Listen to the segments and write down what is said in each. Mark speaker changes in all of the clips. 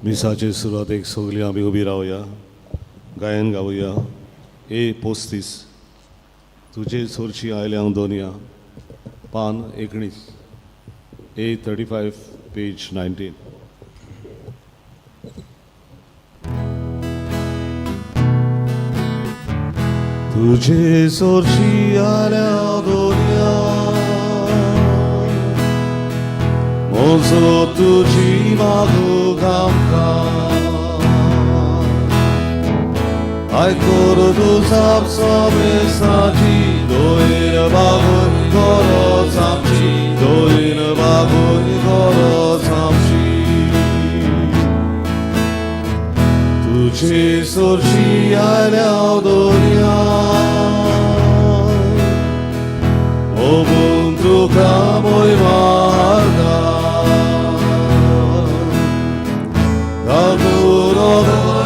Speaker 1: मिसाचे सुरवातेक सगळीं आमी उबी रावया, गायन गावया. ए 35, तुजे सोरची आयल्या हांव दोनया, पान 19, ए 35, पेज 19. तुजे सोरची आयल्या हांव दोनया, मोजो तुजी मागूंक आमकां, आयकोर तूं जाप समेसाची, दोयर बागून गरज आमची, दोयर बागून गरज आमची. तुजे सोरशी आयल्या हांव दोनया, ओबून तुका मोय मारता,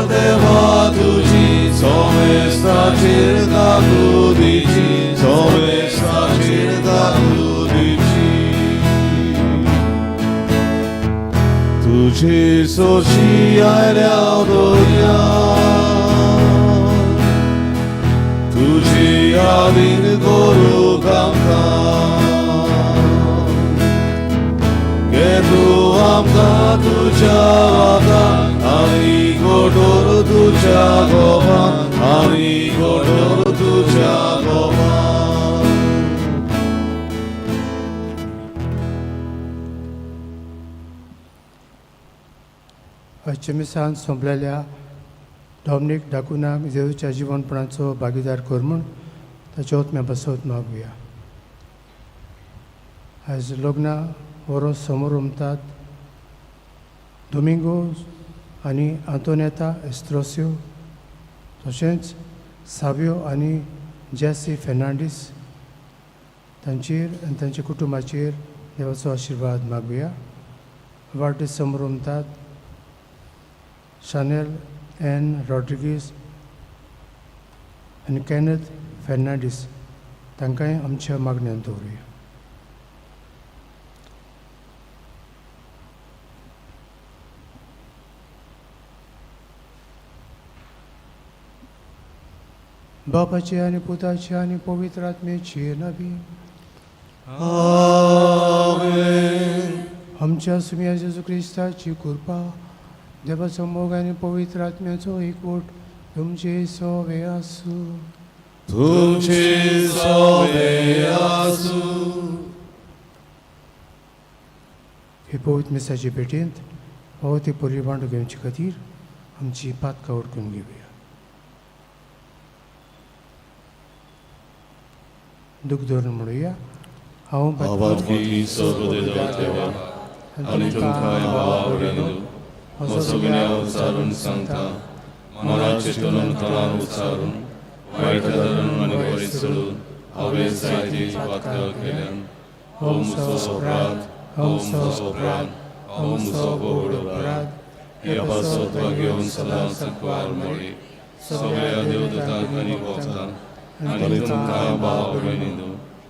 Speaker 1: देवा तुजी सोमेस्ताचेर काकुदिची, सोमेस्ताचेर काकुदिची. तुजे सोशी आयल्या हांव दोनया, तुजी यादीन करूंक आमकां, घे तूं आमकां तुज्या वागा, आनी गोडोर तुज्या गोवा, आनी गोडोर तुज्या गोवा.
Speaker 2: आजच्या मिसान सोंपलेल्या डॉमनीक डाकुनाक जेजूच्या जिवनपणाचो भागीदार कर म्हूण ताच्या ओतम्या बसवत मागुया. आयज लग्नां वरो समोर उमतात दोमिंगो आनी आंतोनेता एस्त्रोस्यो, तशेंच सावियो आनी जेसी फेर्नांडीस, तांचेर आनी तांच्या कुटुंबाचेर देवाचो आशिर्वाद मागुया. वाडदीस समोर उमतात शानेल एन रॉड्रिगीस आनी कॅनथ फेर्नांडीस, तांकांय आमच्या मागण्यान दवरुया. बापाचे आनी पुताचे आनी पवित्र आत्म्याचे नांवी.
Speaker 1: आमेन.
Speaker 2: आमच्या सुम्या जेजू क्रिस्ताची कृपा, देवाचो मोग आनी पवित्र आत्म्याचो एकवट तुमचे सोवे आसूं.
Speaker 1: तुमचे सोवे आसूं.
Speaker 2: हे पवित्र मिसाचे भेटेंत फावो ती परी वांटो घेवचे खातीर आमची पातकां उडकून घेवया. दूख धरून म्हणुया, हांव
Speaker 1: बाबाकी सर्वदेवा आनी तुमकां भाव भयणींनो, म्हजो गुन्यांव उचारून सांगता, मनात चिंतून तोंडान उच्चारून, वायट धरून आनी बरी चलून हांवें जायती पातकां केल्यान. हो म्हजो अपराध, हो म्हजो अपराध, हो म्हजो व्हड अपराध. हे पासत घेवन सदांच कुवार मोडी सगळ्या देवदूतांक आनी भक्तांक आनी तुमकां भाव भयणींनो,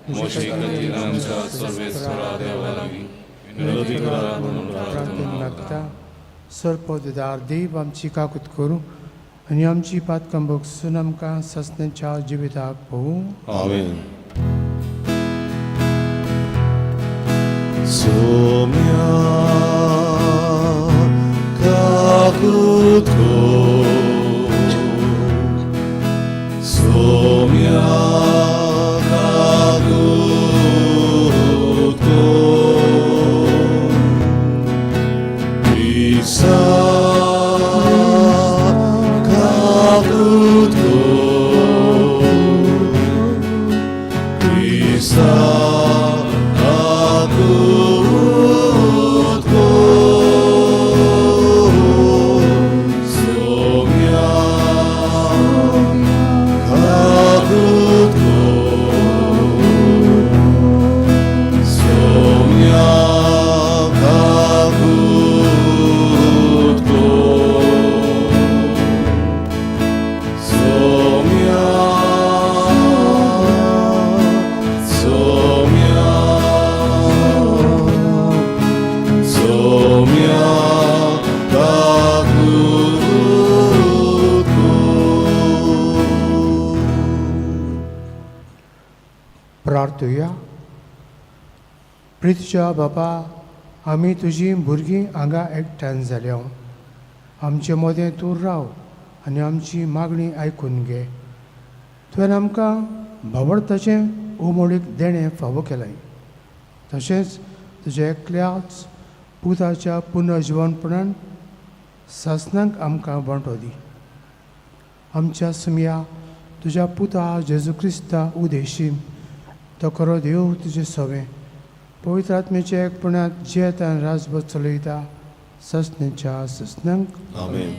Speaker 1: म्हजे खातीर आमच्या सर्वेस्परा देवा लागीं विनंती करात म्हणून प्रार्थना
Speaker 2: मागता. सर्पदार देव आमची काकूत करूं आनी आमची पातकां भोगसून आमकां ससण्याच्या जिविताक पळोवं.
Speaker 1: आमेन. सोम्या काकूत कर, सोम्या काकूत कर, क्रिस्ता काकूत कर, क्रिस्ता काकूत कर, सोम्या
Speaker 2: प्रार्थुया. प्रितीच्या बाबा, आमी तुजी भुरगीं हांगा एकठांय जाल्या. आमचे मदें तूं राव आनी आमची मागणी आयकून घे. तुवें आमकां भावडताचें उमळीक देणें फावो केलें, तशेंच तुज्या एकल्याच पुताच्या पुनर्जिवनपणान सासनाक आमकां वांटो दी. आमच्या सुमया तुज्या पुता जेजू क्रिस्ता उदेशी तो खरो देव तुजें सवें पवित्र आत्म्याच्या एकपणांत जियेता आनी राजभर चलयता ससनेच्या ससनांक.
Speaker 1: आमेन.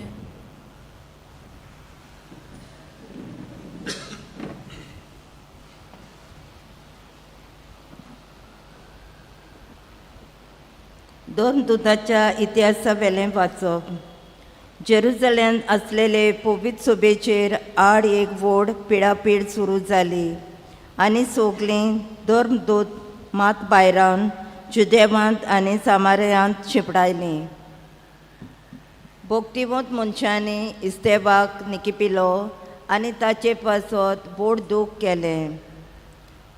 Speaker 3: दोन दुताच्या इतिहासा वेलें वाचप. जेरुजलेम आसलेले पवित्र सोबेचेर आड एक व्हड पिडापीड सुरू जाली आनी सगलीं धर्मदूत मात भायरावन जुदेवांत आनी सामारयांत शिंपडायलीं. भोक्तिवंत मनशांनी इस्तेवाक निकिपिलो आनी ताचे पासत बोड दूख केलें.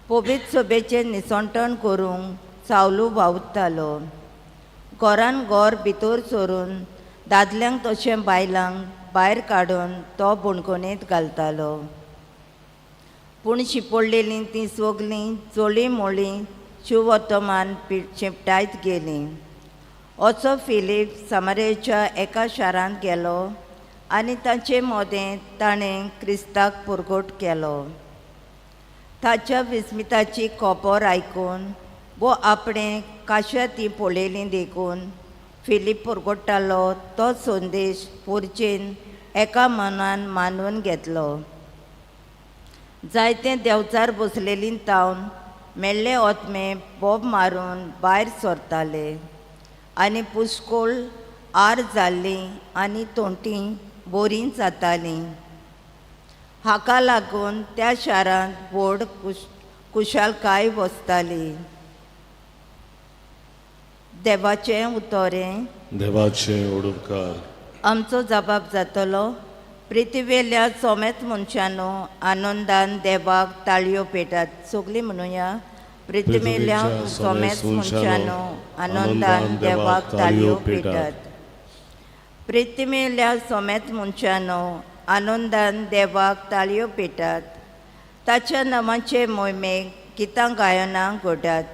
Speaker 3: पवित्र सोबेचें निसणटण करूंक सावलू वावुरतालो. घरान घर भितर सरून दादल्यांक तशें बायलांक भायर काडून तो बणकोणेंत घालतालो. पूण शिंपडलेलीं तीं सगलीं चोळी मोळीं शिववर्तमान शिंपटायत गेलीं. असो फिलीप सामारेच्या एका शारांत गेलो आनी ताचे मदें ताणें क्रिस्ताक पुरगोट केलो. ताच्या विस्मिताची खबर आयकून वो आपणें काश्या ती पळयली देखून फिलीप पुरगोट्टालो तो संदेश पुरचेन एका मनान मानून घेतलो. जायते देंवचार बसलेलीं तावन मेल्ले ओतमे बोब मारून भायर सरताले आनी पुष्कोळ आर जाल्लीं आनी तोंटी बोरीं जातालीं. हाका लागून त्या शारांत व्हड कुशालकाय वसताली. देवाचें उतरें.
Speaker 1: देवाचे उडुपकार.
Speaker 3: आमचो जबाब जातलो. पृथ्वीवेल्या सोमेत मनशानो आनंदान देवाक ताळयो पेटात. सगलीं म्हणुया. पृथ्वीवेल्या सोमेत मनशानो आनंदान देवाक ताळयो पेटात. पृथ्वीवेल्या सोमेत मनशानो आनंदान देवाक ताळयो पेटात. ताच्या नामाचे मोहिमेक गितां गायनां घोडात.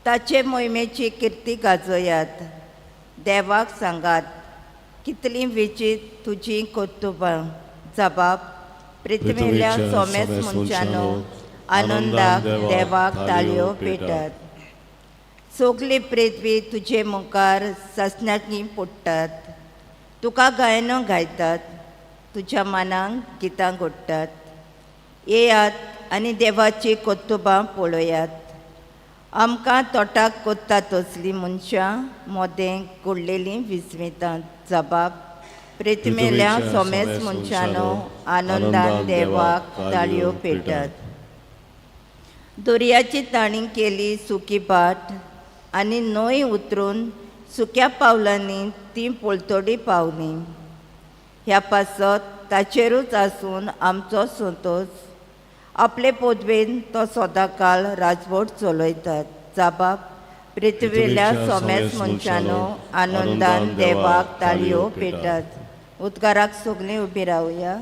Speaker 3: ताचे मोहिमेची किर्ती गाजयात. देवाक सांगात कितलीं विचीत तुजी कर्तुबां. जबाब. पृथ्वीवेल्या सोमेस मनशानो आनंदाक देवाक ताळयो पेटात. सगली पृथ्वी तुजे मुखार सासणाची पडटात. तुका गायनां गायतात. तुज्या मनाक गितां घोडटात. येयात आनी देवाची कर्तुबां पळयात. आमकां तोटाक कोत्ता तसलीं मनशां मोदें घडलेलीं विस्मितां. जबाब. पृथ्वीवेल्या सोमेस मनशानो आनंदान देवाक ताळयो पेटात. दर्याची ताणी केली सुकी बाट आनी न्हंय उतरून सुक्या पावलांनी तीं पलतडी पावलीं. ह्या पासत ताचेरूच आसून आमचो संतोश आपले पदवेन तो सदांकाळ राजवट चलयतात. जबाब. पृथ्वीवेल्या सोमेस मनशानो आनंदान देवाक ताळयो पेटात. उदकाराक सगलीं उबी रावया.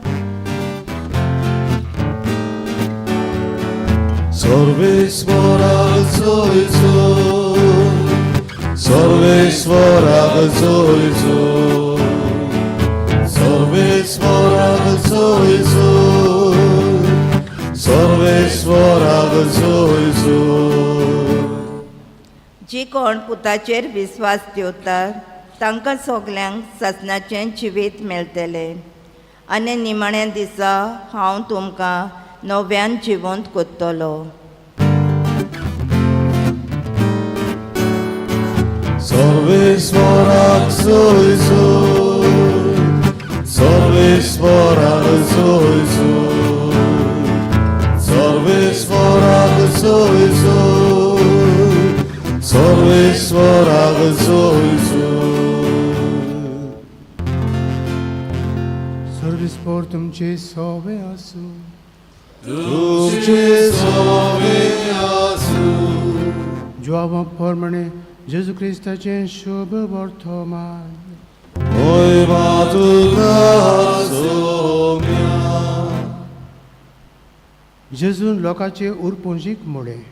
Speaker 1: सर्वेश्वराक जोयचो, सर्वेश्वराक जोयचो, सर्वेश्वराक जोयचो, सर्वेश्वराक जोयचो.
Speaker 3: जी कोण पुताचेर विस्वास दवरतात तांकां सगल्यांक सासणाचें जिवीत मेळटलें आनी निमाण्या दिसा हांव तुमकां नव्यान जिवंत करतलो.
Speaker 1: सर्वेश्वराक जोयचो, सर्वेश्वराक जोयचो, सर्वेश्वराक जोयचो, सर्वेश्वराक जोयचो.
Speaker 2: सर्वेस्पोर तुमचे सोवे आसूं.
Speaker 1: तुमचे सोवे आसूं.
Speaker 2: जुआवा प्रमाणे जेजू क्रिस्ताचें शुभ वर्तमान.
Speaker 1: मोयमा तुका सोम्या.
Speaker 2: जेजून लोकांचे उरपुंजीक म्हणलें,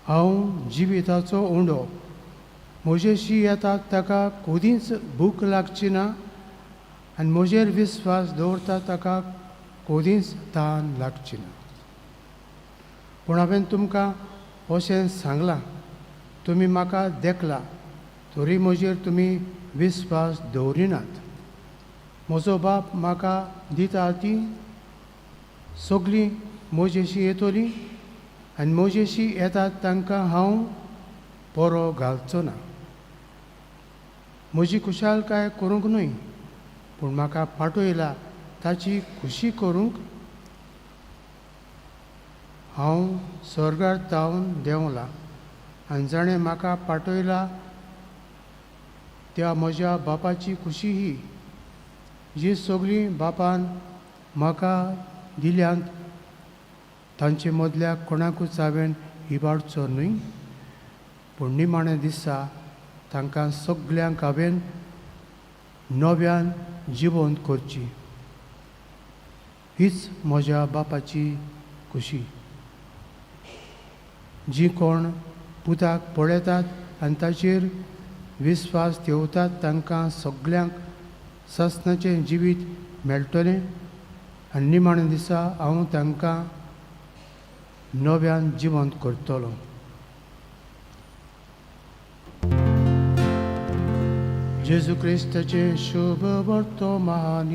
Speaker 2: हांव जिविताचो उंडो. म्हजेशी येता ताका कदींच भूक लागची ना आनी म्हजेर विस्वास दवरता ताका कदींच तान लागची ना. पूण हांवें तुमकां अशें सांगलां, तुमी म्हाका देखला तरी म्हजेर तुमी विस्वास दवरिनात. म्हजो बाप म्हाका दिता ती सगळीं म्हजेशी येतली आनी म्हजेशी येतात तांकां हांव बरो घालचो ना. म्हजी खुशालकाय करूंक न्हय, पूण म्हाका पाठयला ताची खुशी करूंक हांव स्वर्गार तावन देंवलां आनी जाणें म्हाका पाठयला त्या म्हज्या बापाची खुशी ही. जी सगळीं बापान म्हाका दिल्यांत तांचे मदल्या कोणाकूच हांवें इबाडचो न्हय, पूण निमाण्या दिसा तांकां सगल्यांक हांवें नव्यान जिवंत करची. हीच म्हज्या बापाची खुशी. जी कोण पुताक पळयतात आनी ताचेर विस्वास ठेवतात तांकां सगल्यांक सासणाचें जिवीत मेळटलें आनी निमाण्या दिसा हांव तांकां नव्यान जिवंत करतलो. जेजू क्रिस्ताचें शुभ वर्तमान.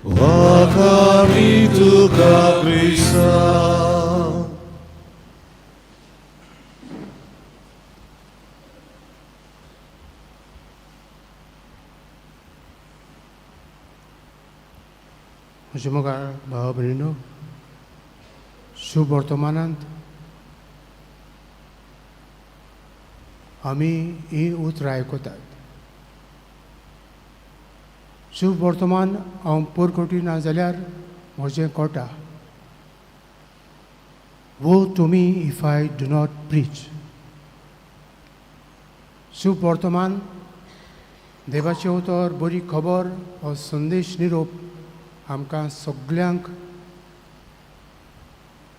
Speaker 1: वाखाणी तुका क्रिस्ता.
Speaker 2: म्हज्या मोगाळ भाव भयणीनो, शुभ वर्तमानांत आमी हीं उतरां आयकतात. शुभ वर्तमान हांव परकोटी ना जाल्यार म्हजें कोटा. Woe to me if I do not preach. शुभ वर्तमान देवाचें उतर, बरी खबर हो संदेश निरोप आमकां सगल्यांक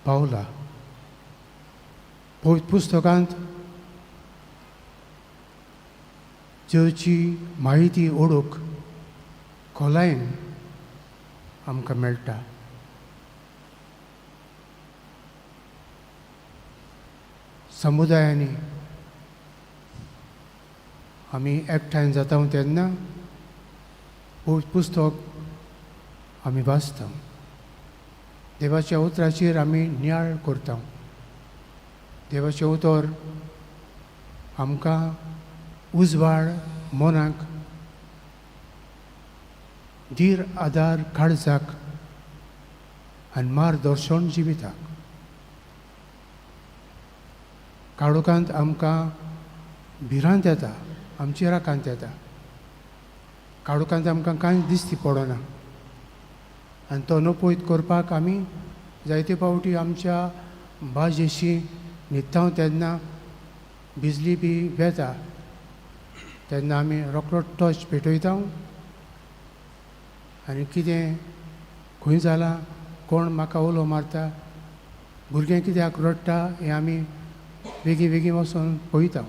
Speaker 2: पावला. पवित्र पुस्तकांत जेची म्हायती ओडूक खोलायेन आमकां मेळटा. समुदायांनी आमी एकठांय जाता तेन्ना पवित्र पुस्तक आमी वाचता, देवाच्या उतराचेर आमी नियाळ करता. देवाचें उतर आमकां उजवाड मनाक, धीर आदार काळजाक आनी मार्गदर्शन जिविताक. काळोखांत आमकां भिरांत येता, आमची राकांत येता. काळोखांत आमकां कांय दिश्टी पडना आनी तो नपयत करपाक आमी जायते फावटी आमच्या बाजेशी न्हिदता तेन्ना बिजली बी वेता तेन्ना आमी रोकडो टॉर्च पेटयता आनी कितें खंय जालां, कोण म्हाका उलो मारता, भुरगें कित्याक रडटा हें आमी बेगीन बेगीन वचोन पळयता.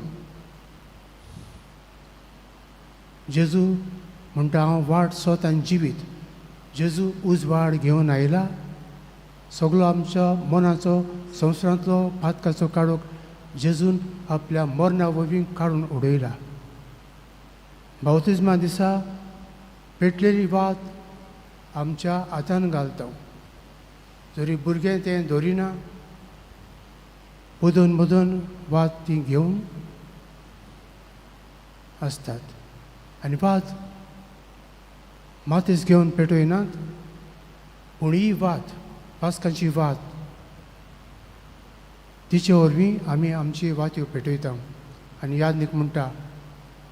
Speaker 2: जेजू म्हणटा, हांव वाट, सोत आनी जिवीत. जेजू उजवाड घेवन आयला. सगलो आमच्या मनाचो संवसारांतलो पातकाचो काळोख जेजून आपल्या मरणा वरवीं काडून उडयला. बावतिज्मा दिसा पेटलेली वात आमच्या हातान घालता. जरी भुरगें तें धरिना, मदून मदून वात ती घेवन आसतात आनी वात मातीस घेवन पेटयनात, पूण ही वात पास्काची वात तिचे वरवीं आमी आमची वात्यो पेटयता. आनी यादनीक म्हणटा,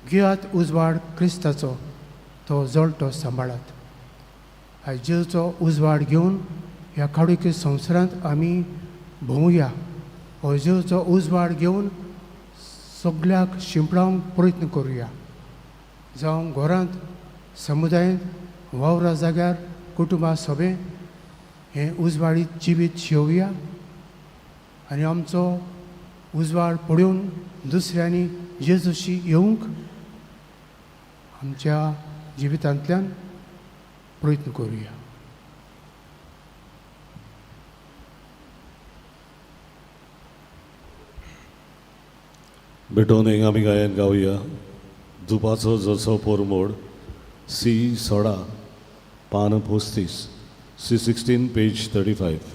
Speaker 2: घेयात उजवाड क्रिस्ताचो, तो जळटो सांबाळात. आयज जेजूचो उजवाड घेवन ह्या काळुकी संवसारांत आमी भोंवया, हो जेजूचो उजवाड घेवन सगल्याक शिंपडावंक प्रयत्न करुया. जावं घरांत, समुदायांत, वावरा जाग्यार, कुटुंबा सोबें हें उजवाडीत जिवीत शेवया आनी आमचो उजवाड पळोवन दुसऱ्यांनी जेजूशी येवंक आमच्या जिवितांतल्यान प्रयत्न करुया.
Speaker 1: भेटोवन एक आमी गायन गावया धुपाचो जसो पोरमोड सी 16 पान 35 C 16 page 35.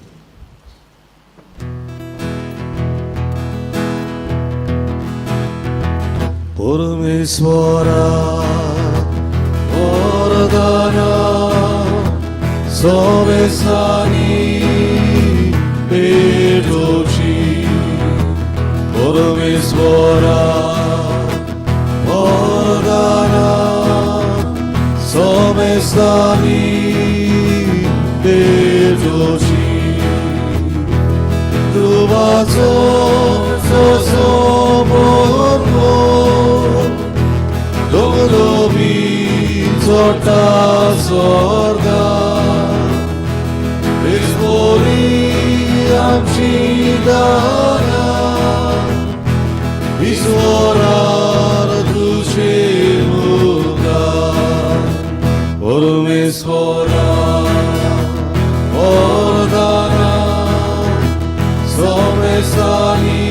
Speaker 1: परमेश्वरा वरदाना सोमेसानी पेटोची परमेश्वरा वरदाना सोमेसानी पेटोची दुबाचो जसो पोरमोड दोगोबी चोटा स्वर्गा इस्पोरी आमची दाना ईश्वरार तुझे मुखार परमेश्वरा वरदाना सोमेसानी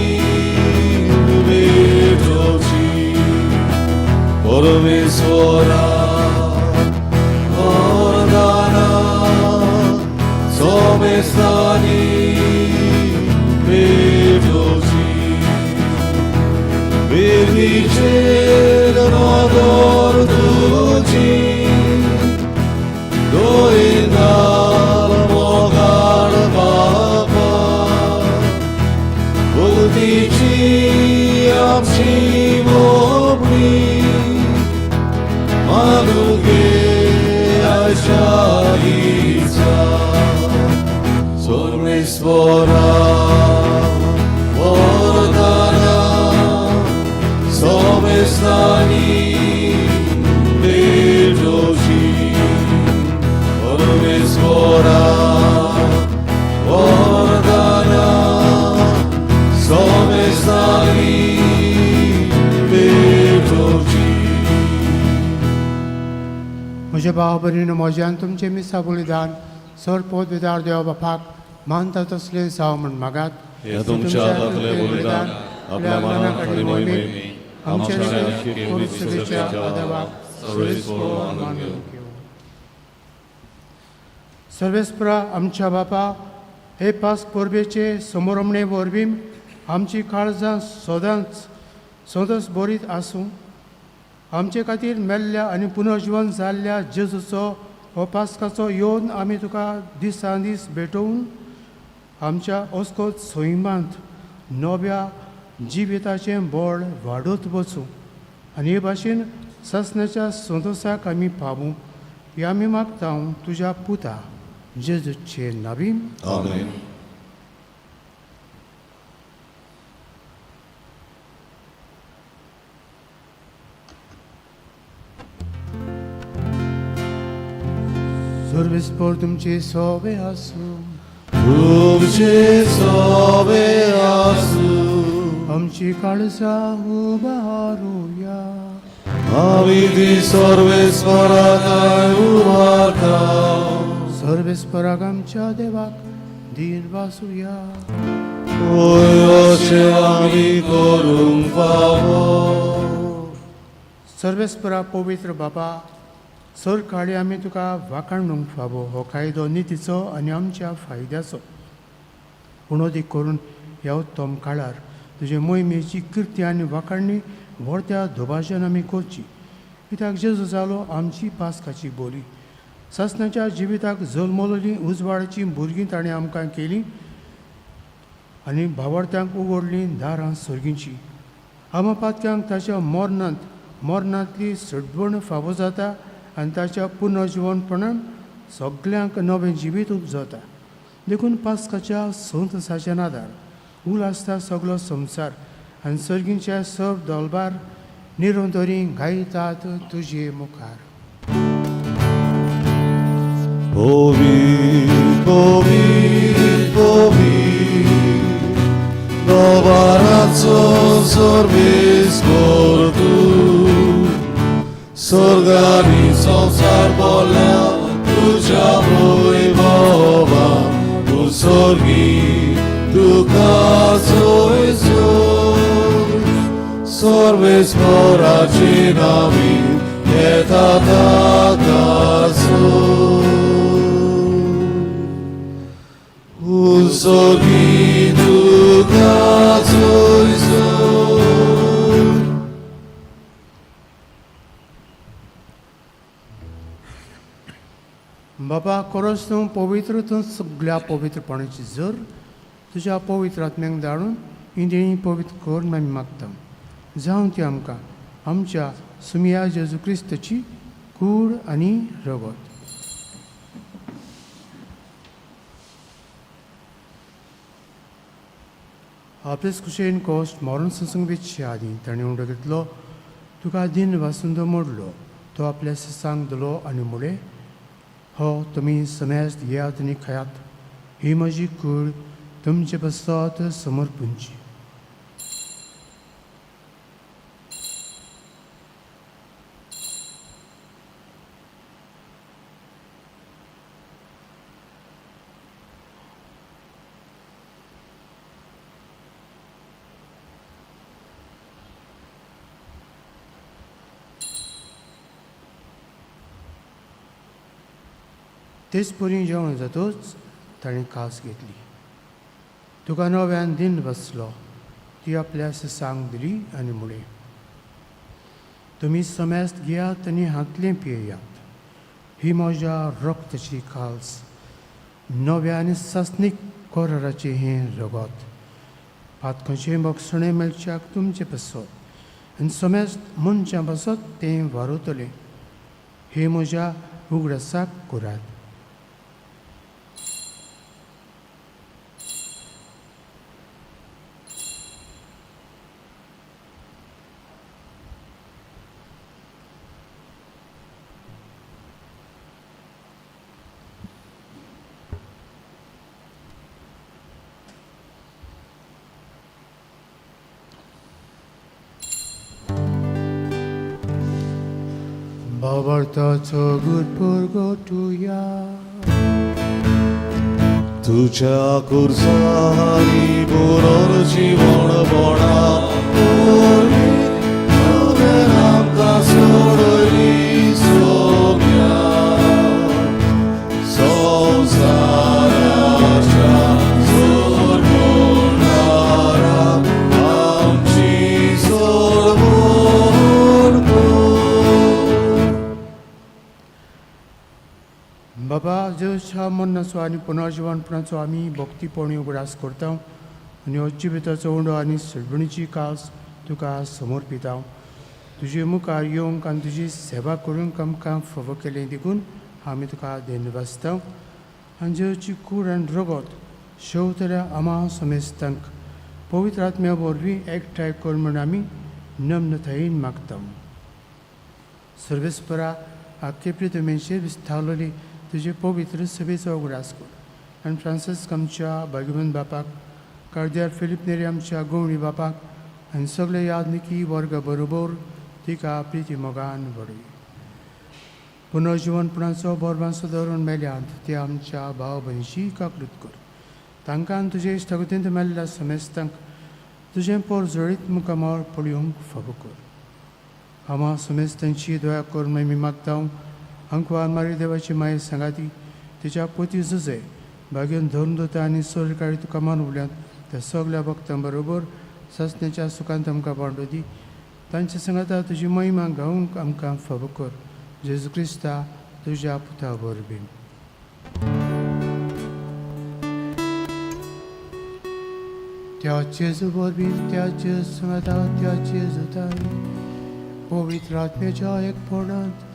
Speaker 1: भेटोची परमेश्वरा वरदाना सोमेसानी भेटोची बेदिचेर नदर तुजी गोविंदाल मोगाळ बापा भक्तीची आमची मोगणी मागूंक आशा इत्सा परमेश्वरा वरदाना सोमेसानी भेटोची परमेश्वरा वरदाना सोमेसानी भेटोची.
Speaker 2: म्हज्या भाव भयणीनो, म्हज्यान तुमचें मिसा बलिदान सर पोत विदार देवा बापाक मानता तसलें जावं म्हूण मागात.
Speaker 1: ह्या तुमच्या हातांतलें बलिदान आपल्या मनाक आनी मोहिमेक
Speaker 2: आमच्या
Speaker 1: आमच्या
Speaker 2: क्रूसच्या आदावाक
Speaker 1: सर्वेस्पर मानून घेवं.
Speaker 2: सर्वेस्परा आमच्या बापा, हे पास परबेचे समोरमणे वरवीं आमची काळजां सदांच सदस बरीत आसूं. आमचे खातीर मेल्ल्या आनी पुनर्जीवन जाल्ल्या जेजूचो हो पास्काचो येवन आमी तुका दिसान दीस भेटोवन आमच्या अस्कोत सैमांत नव्या जिविताचें बळ वाडत वचूं आनी हे भाशेन सासणाच्या संतोसाक आमी पावूं हे आमी मागता तुज्या पुता जेजूचे नावीन.
Speaker 1: आमेन.
Speaker 2: सर्वेस्पर तुमचे सोबे आसूं.
Speaker 1: तुमचे सोबे आसूं.
Speaker 2: आमची काळजां उबारुया.
Speaker 1: आमी ती सर्वेस्पराक उबारता.
Speaker 2: सर्वेस्पराक आमच्या देवाक धीर वासुया.
Speaker 1: होय, अशें आमी करूंक फावो.
Speaker 2: सर्वेस्परा पवित्र बाबा, सर काळी आमी तुका वाखाणूंक फावो. हो कायदो नितीचो आनी आमच्या फायद्याचो. पूण अदीक करून ह्या उत्तम काळार तुजे मोहिमेची किर्ती आनी वाखाणणी व्हडत्या दुभाशेन आमी करची. कित्याक जेजू जालो आमची पास्काची बोली. सासणाच्या जिविताक जल्मलोली उजवाडाची भुरगीं ताणें आमकां केलीं आनी भावार्थ्यांक उगडलीं दारां सर्गींची. आमा पातक्यांक ताच्या मरणांत मरणांतली सडवण फावो जाता आनी ताच्या पुनर्जिवनपणान सगल्यांक नवें जिवीत उपजता. देखून पास्काच्या संतसाच्या नादार उल आसता सगलो संवसार आनी सर्गींच्या सब दोलबार निरंतरी गायतात तुजे मुखार.
Speaker 1: Ovi, ovi, ovi, दरबाराचो सर्वीस कर तूं, स्वर्गानी संवसार बोल्या तुज्या वैभवा, तूं स्वर्गी तुका सोयसोय, सर्वेस्पराची नामी येता ताका सोय. Usoghi तुका सोयसोय.
Speaker 2: बाबा कोरस तूं पवित्र, तूं सगळ्या पवित्रपणाची जर तुज्या पवित्र आत्म्यांक धाडून इंद्रिय पवित्र कर आमी मागता. जावं ती आमकां आमच्या सुमिया जेजू क्रिस्ताची कूड आनी रगत. आपलेच कुशेन कोस्ट मरण संसंग वेचचे आदीं ताणें उंडो घेतलो, तुका दिन वासून तो मोडलो, तो आपल्या ससांक दिलो आनी म्हणलें, हो तुमी समेस्त घेयात आनी खायात, ही म्हजी कूड तुमचे पसत समर्पूंची. तेच परी जेवण जातूच ताणें कास घेतली, तुका नव्यान दिन बसलो, ती आपल्या ससांक दिली आनी म्हणलें, तुमी समेस्त घेयात आनी हांतलें पियेयात, ही म्हज्या रक्ताची काल्स, नव्या आनी सासणीक कोराराचें हें रगत, पातकांचें भोगसणें मेळच्याक तुमचें पासत आनी समेस्त मनशां पासत तें वारवतलें, हे म्हज्या उगडासाक करात. बाबर्ताचो गुरपुरगोटुया
Speaker 1: तुझ्या कुर्सानी पुनर जीवन बोणा तुवें आमकां सोडयली सोम्या संवसाराच्या सोडणारा आमची सोडवण कर.
Speaker 2: बाबा जेजूच्या मरणाचो आनी पुनर्जिवनपणाचो आमी भक्तीपणी उगडास करता आनी हो जिविताचो उंडो आनी सडवणीची कास तुका समर्पिता. तुजे मुखार येवंक आनी तुजी सेवा करूंक आमकां फावो केलें देखून आमी तुका धन्यवाद. आनी जेजूची कूड आनी रगत शेवतल्या आमा समेस्तांक पवित्र आत्म्या वरवीं एकठांय कर म्हूण आमी नम्रतायेन मागता. सर्वेस्परा आख्खे प्रितमेचेर विस्तावलेली तुजे पवित्र सभेचो उगडास कर आनी फ्रांसिस्क आमच्या भाग्यवंत बापाक, कार्दियार फिलीप नेरी आमच्या गवणी बापाक आनी सगळे यादनिकी वर्गा बरोबर तिका प्रिती मोगान व्हडय. पुनर्जिवनपणाचो बोरवांसो धरून मेल्यांत ते आमच्या भाव भयणीची काकृत कर. तांकां तुजे इश्टागतींत मेल्ल्या समेस्तांक तुजें पोर जळीत मुखामळ पळोवंक फावो कर. आमा समेस्तांची दया कर म्हूण आमी मागता. अंकवार मारी देवाची माये सांगाती तिच्या पोती जुजे भाग्यान धरून दवरता आनी सोरकाळी तुका मान उरल्यात त्या सगल्या भक्तां बरोबर सासण्याच्या सुखांत आमकां पांडो दी. तांच्या सांगाता तुजी महिमा गावंक आमकां फावो कर. जेजू क्रिस्ता तुज्या पुता वरवीं. त्या जेजू वरवीं, त्या जेजू सांगाता, त्या जेजुताय पवित्र आत्म्याच्या एकपणांत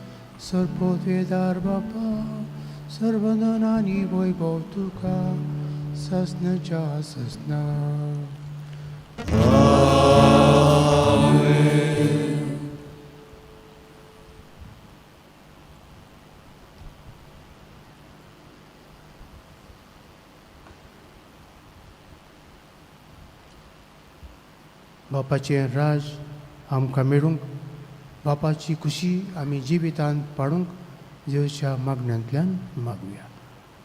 Speaker 2: सर्पोद्वेदार बापा सर्वंदन आनी वैभव तुका सासनाच्या सासना. बापाचें राज आमकां मेळूंक, बापाची खुशी आमी जिवितांत पाडूंक जेवच्या मागण्यांतल्यान मागुया.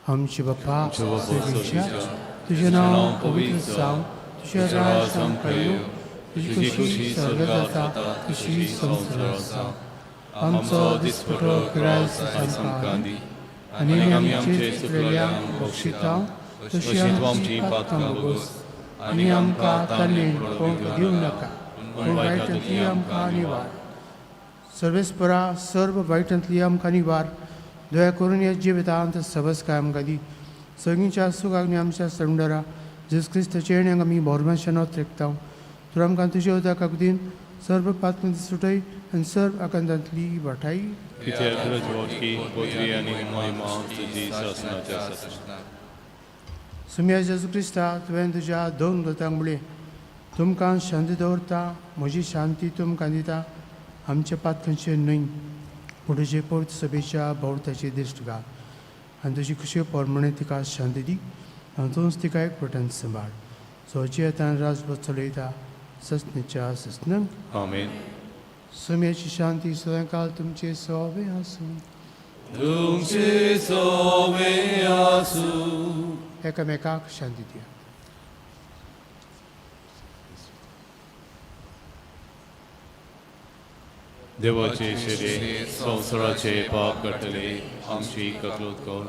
Speaker 2: आमचे बापा सर्वेच्या, तुजें नांव पवित्र जावं, तुजें राज आमकां येवं, तुजी खुशी सर्गात जाता तशी संवसारांत जावं. आमचो दिसपटो ग्रास आमकां दी आनी आमी आमचे चुकलेल्यांक बक्षिता तशी आमची पातकां भोगोस आनी आमकां ताणें पळोवंक दिवं नाका, पूण वायटांतली आमकां निवार. सर्वेस्परा सर्व वायटांतली आमकां निवार. दया करून ह्या जिवितांत सबसकाय आमकां दी. सगळींच्या सुखाक आनी आमच्या सरंडरा जेजू क्रिस्ताचे येण्याक आमी भोरमानशान त्रेकता. तर आमकां तुज्या उदका अगदीन सर्व पातकांत सुटय आनी सर्व आकांतांतली वाटाय.
Speaker 1: कित्याक रजवटकी पदवी आनी महिमा तुजी सासणाच्या सासणाक.
Speaker 2: सुम्या जेजू क्रिस्ता, तुवें तुज्या दोन दोतांक म्हणलें, तुमकां शांती दवरता, म्हजी शांती तुमकां दिता. आमच्या पातकांचेर न्हय पूण तुजे पवित्र सभेच्या भोंवताची दिश्ट घाल आनी तुजी खुशी प्रमाणे तिका शांती दी आनी तूंच तिका एक पटन सांबाळ. सो आतां राजभर चलयता ससनेच्या ससनांक.
Speaker 1: आमेन.
Speaker 2: सुम्याची शांती सदांकाल तुमचे सोवे आसूं.
Speaker 1: तुमचे सोवे आसूं.
Speaker 2: एकामेकाक शांती दिया.
Speaker 1: देवाचे शेरे संवसाराचे पाप काडटले आमची ककलूत कर.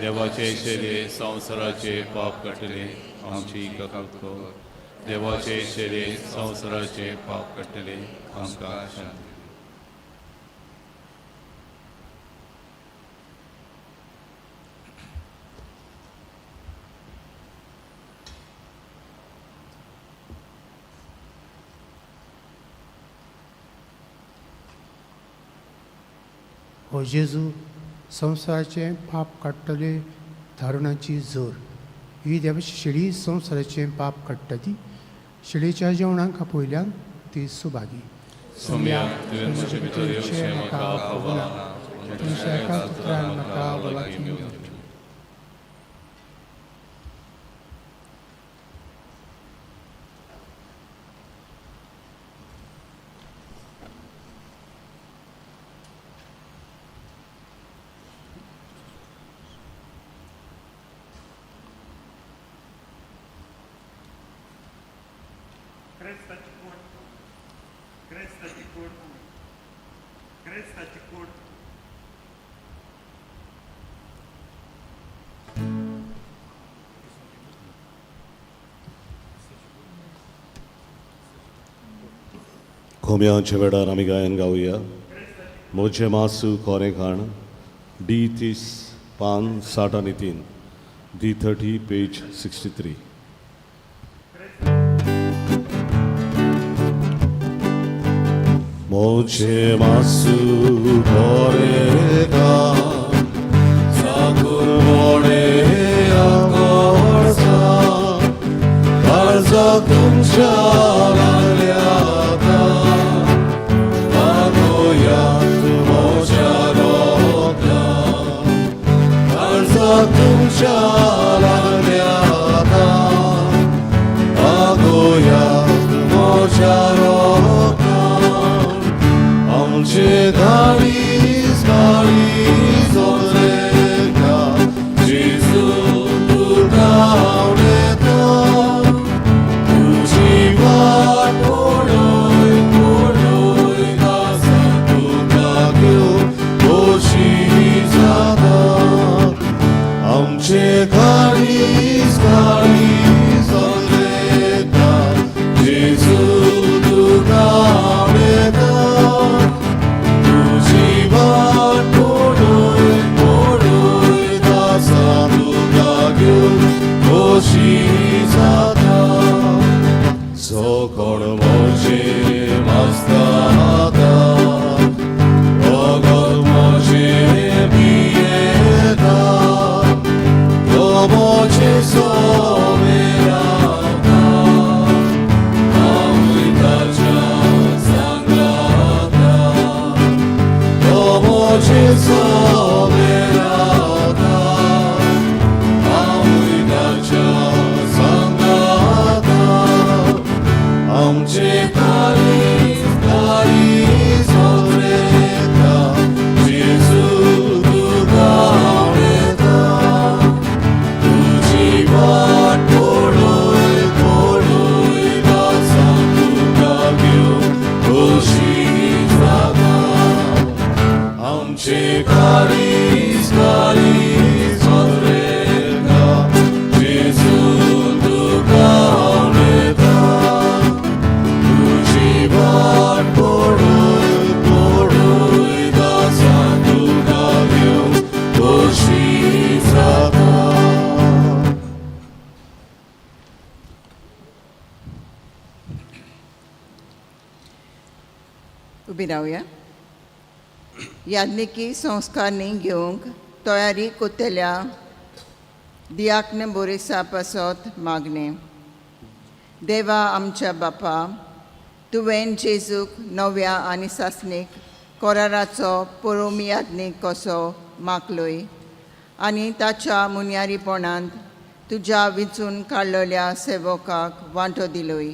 Speaker 1: देवाचे शेरे संवसाराचे पाप काडटले आमची ककलूत कर. देवाचे शेरे संवसाराचे पाप काडटले आमकां शांती.
Speaker 2: हो जेजू, संवसाराचें पाप काडटले धारुणाची जोर. ही देवाची शेळी संवसाराचें पाप काडटा ती शेळीच्या जेवणाक आपयल्यान ती सुभागी.
Speaker 1: सोम्या, तुवें म्हजे भितर येवचें म्हाका फावना,
Speaker 2: तुमच्या एका पुत्रान म्हाका भलायकी मेळची.
Speaker 4: खोम्यांच्या वेळार आमी गायन गावया. म्हजें मासू कोरें खाण, डी 30 पान 63, डी 30 पेज 63. म्हजें मासू कोरें खाण, साकूर मोडे आकोळसा, काळजाक तुमच्या लागल्या आमचे गाळीस गाळीस ओंद्रेका, जेजू तुका आवडता, तुजी वाट पळय पळय आसा, तुका घेवन खोशी जाता. आमचे गाळीस गाळीस ओंद्रेका, जेजू तुका आवडता, तुजी वाट पळय पळय आसा, तुका घेवन खोशी जाता. जो कोण म्हजें मासता रगत म्हजें पियेता, तो म्हजें
Speaker 1: आमचे काळीज काळीज ओतरेता जेजू तुका हांव तुजी वाट पळय पळय दासा तुका घेवन खोशी जाता आमचे काळीज काळीज ओतरेता जेजू तुका हांव तुजी वाट पळय पळय दासा तुका घेवन खोशी जाता.
Speaker 5: उबी रावया. याज्ञिकी संस्कारणी घेवंक तयारी कोतल्या दियाक्न बोरिसा पासत मागणें. देवा आमच्या बापा, तुवें जेजूक नव्या आनी सासणीक कोराराचो पोरोमी याज्ञीक कसो मागलोय आनी ताच्या मुन्यारीपणांत तुज्या विंचून काडलेल्या सेवकाक वांटो दिलोय.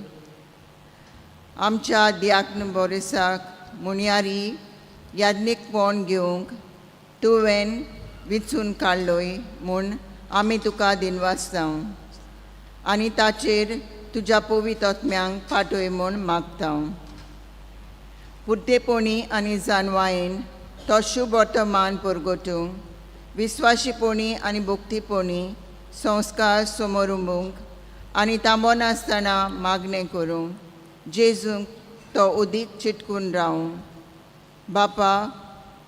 Speaker 5: आमच्या दियाक्न बोरिसाक मुन्यारी याज्ञीकपण घेवंक तुवें विंचून काडलोय म्हूण आमी तुका दिनवासता आनी ताचेर तुज्या पवित्र आत्म्यांक पाठय म्हूण मागता. पुर्तेपणी आनी जानवायेन तो शुभ वर्तमान पुरगोटूंक, विस्वाशीपणी आनी भक्तीपणी संस्कार समोरुंबूंक आनी तांबो नासतना मागणें करूंक जेजूंक तो उदीक चिटकून रावूं. बापा,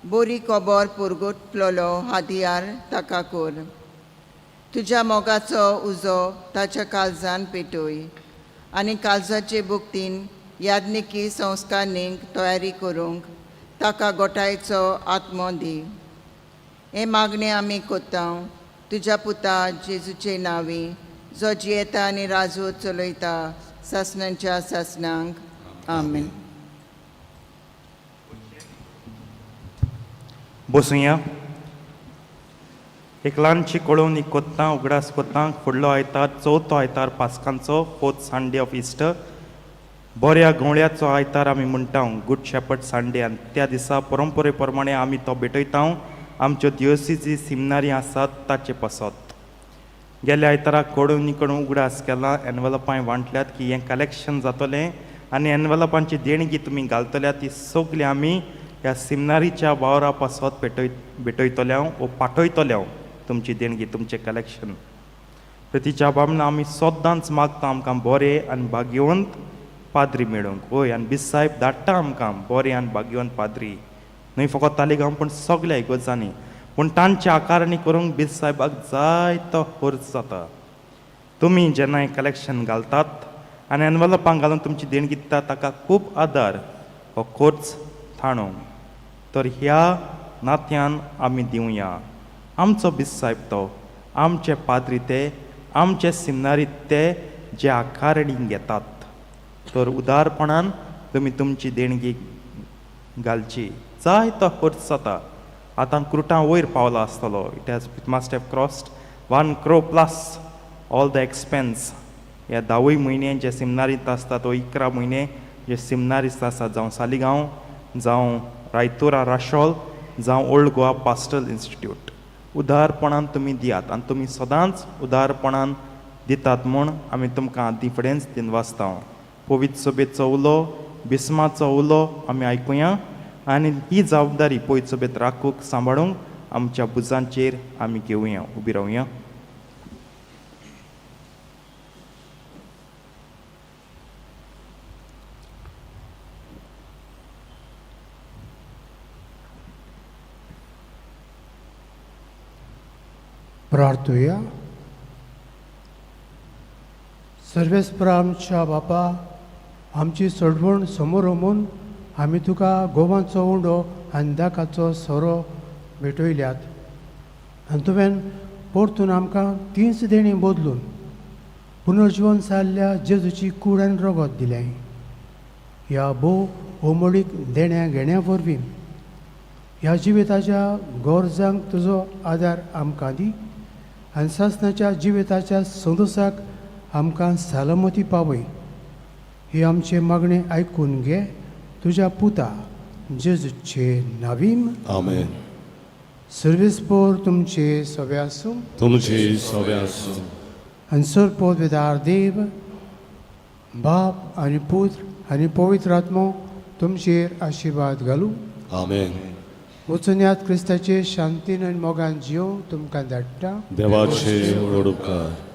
Speaker 5: बोरी कोबोर पुरगुटलेलो हादयार ताका कोर. तुज्या मोगाचो उजो ताच्या काळजान पेटय आनी काळजाचे भुक्तीन याज्ञिकी संस्कारणीक तयारी करूंक ताका गोठायचो आत्मो दी. हें मागणें आमी कोत्ता तुज्या पुता जेजूचे नांवी, जो जियेता आनी राजू चलयता सासणाच्या सासणांक. आमेन.
Speaker 6: बसुया. एक ल्हानशी कळोवणी कोत्ता, उगडास कोत्ता. फुडलो आयतार चवथो आयतार पास्कांचो, फोर्थ संडे ऑफ इस्टर, बऱ्या गवळ्याचो आयतार आमी म्हणटा, गुड शेपर्ड संडे. आनी त्या दिसा परंपरे प्रमाणे आमी तो भेटयता आमच्यो दिवसीची सिमनारी आसात ताचे पासत. गेल्या आयताराक कळोवणी कडून उगडास केला, एनवलपांय वांटल्यात की हें कलेक्शन जातलें आनी एनवलपांची देणगी तुमी घालतल्या ती सगळी आमी ह्या सिमनारीच्या वावरा पासत पेटय भेटयतले वो पाठयतले. तुमची देणगी, तुमचें कलेक्शन प्रतिच्या बामणां, आमी सदांच मागता आमकां बरे आनी भाग्यवंत पाद्री मेळूंक. वय, आनी बिस साहेब धाडटा आमकां बरे आनी भाग्यवंत पाद्री, न्हय फकत तालिगांव पूण सगल्या इगर्जांनी. पूण तांची आकारणी करूंक बिस साहेबाक जायतो खर्च जाता. तुमी जेन्ना हें कलेक्शन घालतात आनी एनवलपां घालून तुमची देणगी दितात, ताका खूब आदार हो खर्च थाणूंक. तर ह्या नात्यान आमी दिवया. आमचो बिस साहेब तो, आमचे पाद्री ते, आमचे सिमनारी ते जे आकारणी घेतात. तर उदारपणान तुमी तुमची देणगी घालची. जाय तो खर्च जाता. आतां क्रुटां वयर पावला आसतलो. It must have crossed 1 crore plus all the expense. ह्या धावूय म्हयने जे सिमनारींत आसतात वो 11 म्हयने जे सिमनारिस्त आसात, जावं सालिगांव, जावं रायतुरा राशोल, जावं ओल्ड गोवा पास्टल इन्स्टिट्यूट. उदारपणान तुमी दियात आनी तुमी सदांच उदारपणान दितात म्हूण आमी तुमकां आदी फुडेंच दिनवासता. पवित्र सभेचो उलो, बिस्माचो उलो आमी आयकुया आनी ही जबाबदारी पवित्र सभेत राखूंक, सांबाळूंक आमच्या भुजांचेर आमी घेवया. उबी रावया.
Speaker 2: प्रार्थुया. सर्वेस्परा आमच्या बापा, आमची सोडवण समोर होमून आमी तुका गोवांचो उंडो आनी दाकाचो सोरो भेटयल्यात आनी तुवें परतून आमकां तींच देणीं बदलून पुनर्जिवन जाल्ल्या जेजूची कूड आनी रगत दिलें. ह्या भोव ओमोळीक देण्या घेण्या वरवीं ह्या जिविताच्या गरजांक तुजो आदार आमकां दी आनी सासणाच्या जिविताच्या संतोसाक आमकां सलामती पावय. ही आमची मागणी आयकून घे तुज्या पुता जेजूचे नावीम.
Speaker 4: आमेन.
Speaker 2: सर्वीस पोर तुमचे सगळे आसूं.
Speaker 4: तुमची सोबे आसूं.
Speaker 2: आनी सरपोत विदार देव बाप आनी पुत्र आनी पवित्र आत्मो तुमचेर आशिर्वाद घालूं.
Speaker 4: आमेन.
Speaker 2: वचून यात, क्रिस्ताचे शांतीन आनी मोगान जियो तुमकां धाडटा.
Speaker 4: देवाचे व्हड उपकार.